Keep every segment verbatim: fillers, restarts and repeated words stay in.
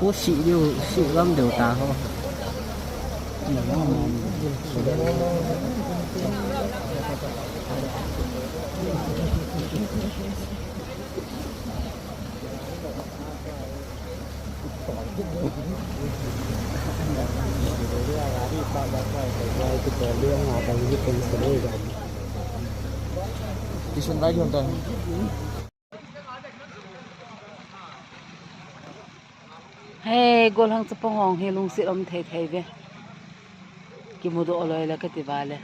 Khu sih diu, sih gam diu ta ho. Kisun rai diu ta. He, golhang chapang hong hi lungset um thei thei ve. Kimudoh loi le kati vale.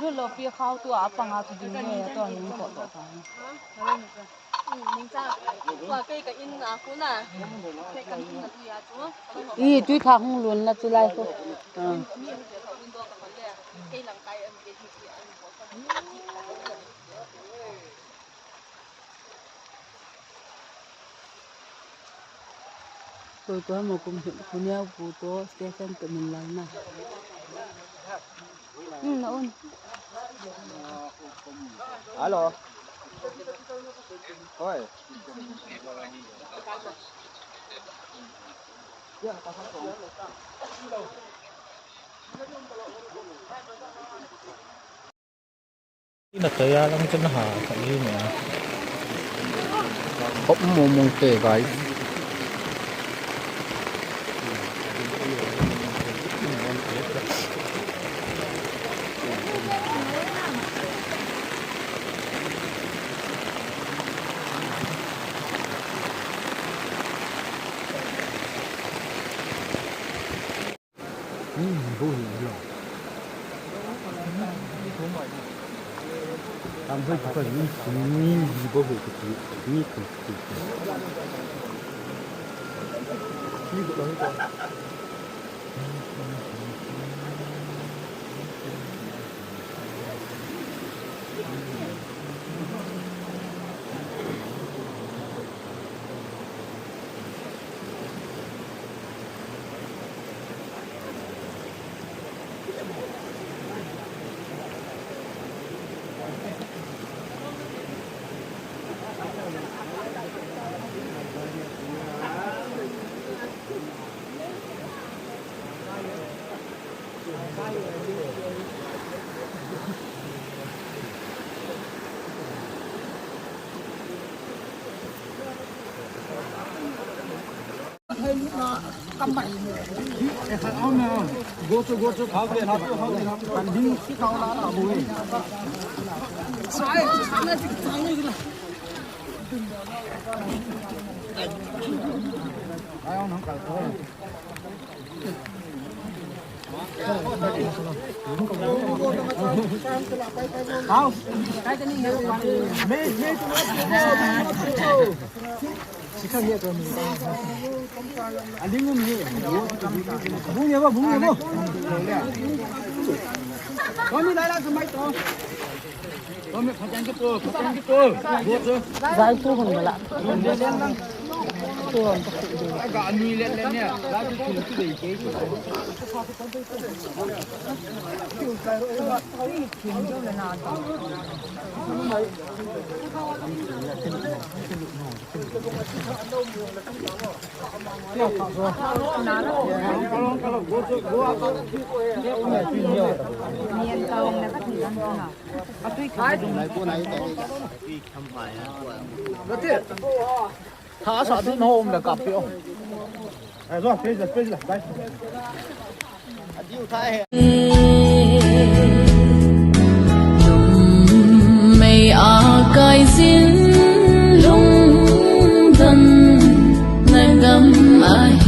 Lu lo pi khau tu a panga tu ding ne ya to hin ko to ta. Mungcha, tua kei ka in a khu na. Kei kan in na tu ya chu. I tui kha hung lun na chu lai khu. Ah. Mi hung je ka window ka man le. Kei lang kai an ke hi ki an ko ka. Koi koi mo kum, kunia pu to station to min lai na. Hmm, na un. Alo. Hoi. Ina kaya lang dyan ha, sa iyo na. Hop mo mong te, guys. Ni, ni bo hi lo. Tam hoi ko ni, ni, ni bo hi ko ni, ni ko. Zai tu hung bala. Tu hung ka khu de. Tha sa tu na hom le kap pi o. Ai zo, please, please, bye. Mei a kai sin lungdon na gam a